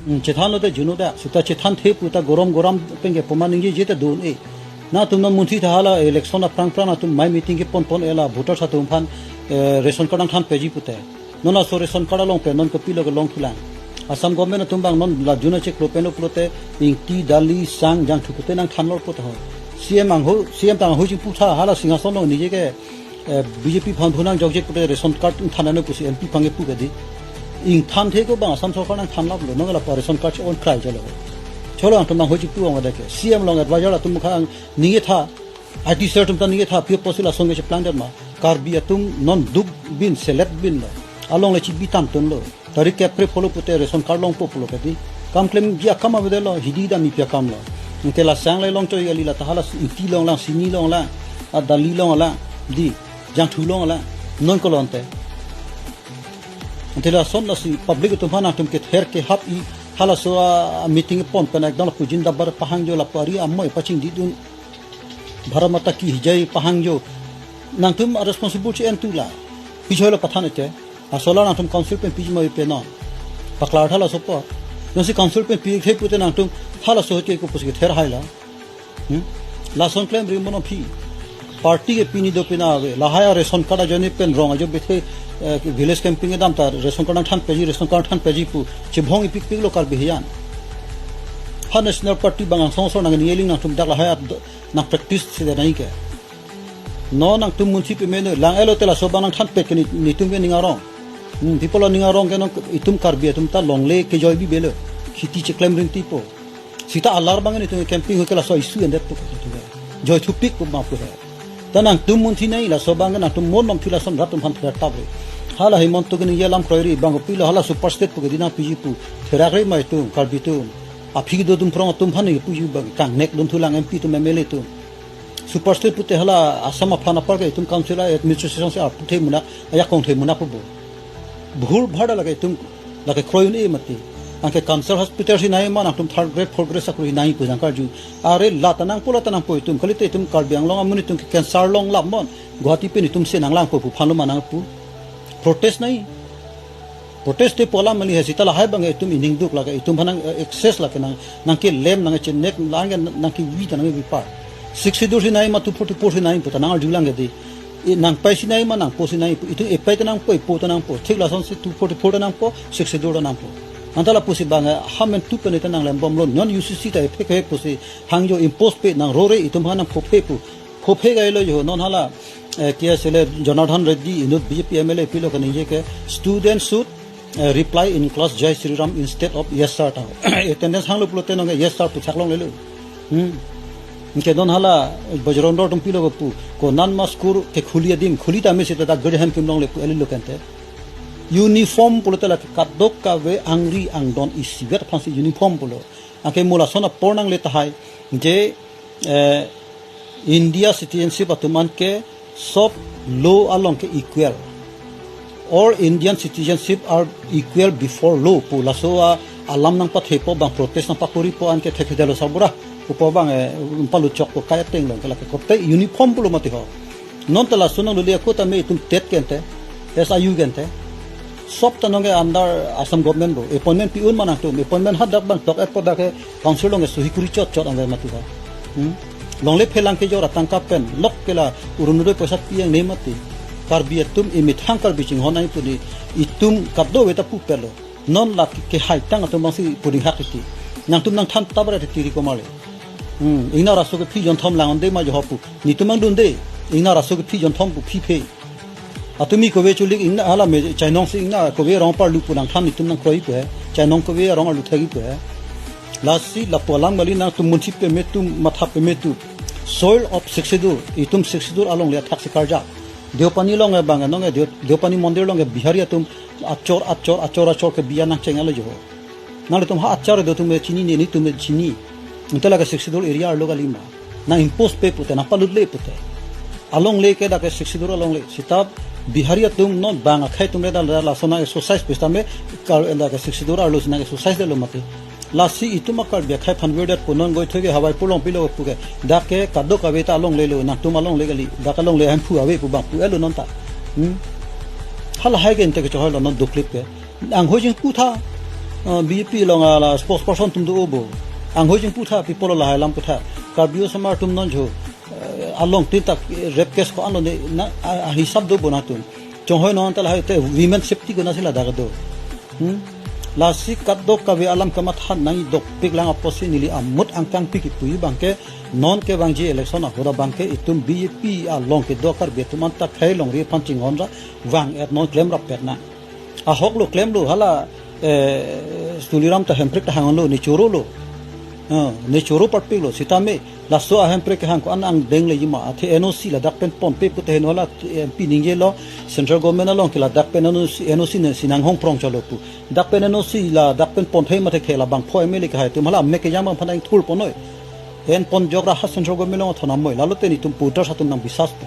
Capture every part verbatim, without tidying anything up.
Hmm, chethan lote juno da, seta chethan the puta gorom gorom pen ke poma ningjeje ta do-un-e. Nangtum non munthi tha hala election aphrang phrang nangtum mai meeting kepon pon-e la voters atum aphan, eh, ration card nangthan peji pute. Non laso ration card along pen non kopilo kelong thulang. Assam government atum abang non la juna cheklo pen lo pulote ingti, dali, sang, jangthu pute nangthan lor pute ho. C M angho, C M ta angho chingpu tha hala Singhason along nije ke, eh, B J P aphan phunang jokjek pute ration card ingthan nang pusi M P aphan kepu ke di. Ingthan the ko abang Assam sorkar nangthan lap lo, non la pa ration card on krai jalo. Cholo nangtum angho chingpu ong ada ke. C M along advisor atum khang ninge tha, I T cell atum ta ninge tha, pi apotsi lason ke cheplang det ma. Karbi atum non duk bin, selet bin lo. Along le chibi tantun lo. Tarik kepre pholo pute ration card longpo pulo ke di. Kam klemji akam avedetlo, hidi dam ipi akam lo. Anke la sang le long choi kali, la ta hala si ingti long lang, sini long lang, a dali long lang, di, jangthu long lang, non ko lo ante. Ante lason lasi public atum aphan nangtum kether kehap i halaso a meeting pon pen ekdom lapu jin dabar pahangjo, lapu ari amoi pachingdidun, Bharat Mata ki jai pahangjo. Nangtum a responsible che-en tu la. Pi choi la pathan ete. Asola nangtum council pen piji ma pen non. Paklar tha laso apot. Nangsi council pen pi the pute nangtum halaso ke ko pusi kether hai la. Hmm? Lason klemri mono phi. Party ke pini do pina ave. Lahai a ration card ajoine pen rong ajo bethe, eh, village camping kedam ta ration card nangthan peji, ration card than peji pu. Chebhong ipikpik lo Karbi hiyan. Ha National Party abang angsong so nang ni eling nangtum dak lahai a do-, nang practice si nai ke. Non nangtum munthi peme no lang elo te laso abang nangthan pet ke ni, nitum ke ning arong. Hmm, people ning arong ke non itum Karbi atum ta longle kejoi bibelo. Khiti cheklem rinti po. Seta alar abang nitum camping ho ke laso issue endet po itum ke. Joi thupik ko ma pu he. Ta nangtum munthi nai laso abang nangtum mon nom thi lason rat atum aphan therak tap re. Hala Hemanta ke ni alam kroiri abang kopilo hala super state pu ke di nangpiji pu. Therak re ma itum Karbi atum. Aphi kedo atum phrong atum aphan ni puji abang kangnek dun thulang M P atum M L A atum. Super state pute hala Assam aphan apar ke itum council a administration si arpu the munak, ajakong the munak pu bo. Bhul bhar lake itum lake kroi un-e mati. Anke cancer hospital si nai ma nangtum third grade, fourth grade sakuri nai pu jang karju. Are la ta nangpo, la ta nangpo itum. Kalite itum Karbi Anglong amonit atum ke cancer long lam mon. Guwahati pen itum se nanglangpo pu aphan lo ma nangpu. Protest nai. Protest te pu alam kali he, seta lahai abang itum ining duk lake itum aphan nang, eh, access lake nang, nangkelem nangchenek lang nangkevi ta nangvi par. Sixth Schedule si nai ma two forty-four si nai pu ta nang arju lang ke di. E, nangpai si nai ma nangpo si nai pu. Itum epai ta nangpo, epo ta nangpo. Thik lason si two forty-four ta nangpo, Sixth Schedule ta nangpo. Anta lapusi abang, eh, ham en tu pen ta nanglem bomlo. Non U C C ta ephek he pusi hangjo impose pe nang rore itum aphan nangphophe pu. Phophe gailo jo non hala, eh, K S L A Jonathan Reddy inut B J P M L A pilo kaningje ke students should, eh, reply in class Jai Shri Ram instead of yes sir ta. Attendance hanglo pulote nonke yes sir pu chaklonglelo. Hmm. Anke non hala Bajrang Dal atum pilo kepu. Konat ma school kekhuli adim, khuli tame seta dak gari hem kim longle pu eli lo kente. Uniform pulote lake kadokave angri angdon isivet aphansi uniform pulo. Anke mo lason apor nangle tahai je, eh, India citizenship atum an ke sob law along ke equal. All Indian citizenship are equal before law pu laso a alam nangpathepo abang protest nangpakoripo anke thekthedetlo sabura. Upo abang, eh, paluchokpo kai ateng along ke lake kote uniform pulo mati ho. Non ta laso nang luli ako tame itum TET kente, S I U kente. Sob ta nonke under Assam government bo. Appointment pi un ma nangtum. Appointment hadak abang tok et po dak ke council along ke suhi kuri chot chot angke mati ho. Hmm? Longle phelang kejor atangka pen lok ke la Orunodoi poisa pi ang ne mati. Karbi atum imethang Karbi chinghon ai pu di itum kadokave ta pupelo. Non la ke, kehai tang atum abangsi puding hak iti. Nangtum nangthan tabar iti ri komale. Hmm, ingna raso ke phi jonthom lang onde ma jo ho pu. Nitum angdunde. Ingna raso ke phi jonthom pu phi phe. Atumi kove chulik ingna hala me chainong si ingna kove arong parlu pu nangthan nitum nangkroi pu he. Chainong kove arong arlu thagi pu he. Lasi lapu alam kali nangtum munthi peme tu matha peme tu. Soil of Sixth Schedule. Itum Sixth Schedule alongle athak si karjap. Deopani along abang nonke Deo-, Deopani mondir along ke Bihari atum achor, achor, achor, achor ke biya nangcheng alo jo. Nanglitum ha achar do atum chini ne nitum chini. Inte lake Sixth Schedule area arlo kali ma. Nang impose pe pute, nangpalutle pute. Alongle ke dak ke Sixth Schedule alongle. Seta Bihari atum non bang akhai atum le dal dal laso nang exercise pe sitame kar dak ke Sixth Schedule arlo si nang exercise detlo mati. Lasi itum a Karbi akhai aphan virdet pu non goi thoike hawai pulong pilo puke. Dak ke kadokave ta alonglelo, nangtum alongle kali. Dak alongle hemphu ave pu abang pu elo non ta. Hmm? Halahai ke inte kechohoi lo non duklip ke. Angho jingpu tha. Uh, B J P along ala spokesperson atum do bo. Anghoi jingpu tha, people lahai alam pu tha. Karbi osomar atum non jo. Uh, along tin tak rape case ko-an lo ne na a, a hisap do bo nangtum. Chonghoi non ta lahai te women safety ko nasi ladak do. Hmm? Lasi kadokave alam kamatha nangdokpik lang apotsi neli amut angkangpi kipu abangke non kevangji election ahut abangke itum B J P along kedo Karbi atum anta khei longri aphan chinghon ra vang-et non klemrap-et nang. Ahok lo klemlo hala, eh, Tuliram ta Hemprek ta hanglo, ne choro lo. Eh, ne choro parpik lo, sitame laso a Hemprek kehang ko-an angdeng le jima, athe N O C ladak pen ponpe pute heno hala, eh, M P ningjelo, central government along ke ladak pen N O C, N O C ne si nanghong prong cholo pu. Dak pen N O C ladak pen ponthei mate ke labang pho M L A kehai atum hala mek kejang abang aphan nangthur ponnoi. En ponjok ra ha central government along thonam moi, lalo te netum voters atum nang bisas po.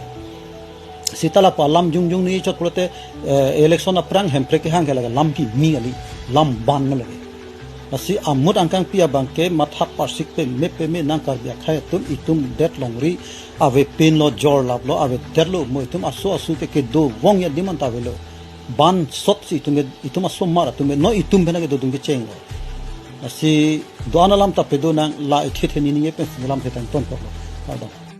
Sita lapu alam jongjong ni chot pulote, eh, election aphrang Hemprek kehang ke lake lam kimi kali, lam ban lake. Lasi amut angkangpi abangke matha parsik peme peme nang Karbi akhei atum, itum det longri ave pin lo, jor lap lo, ave det lo, mo itum aso aso ke kedo vong ya demand ta avelo. Ban sot si itum ke, itum asomar atum ke, non itum pena kedo atum kecheng lo. Lasi do-an alam ta pedo nang, la ithe the ni ninge pen si alam ketang ton pok lo. Kardom.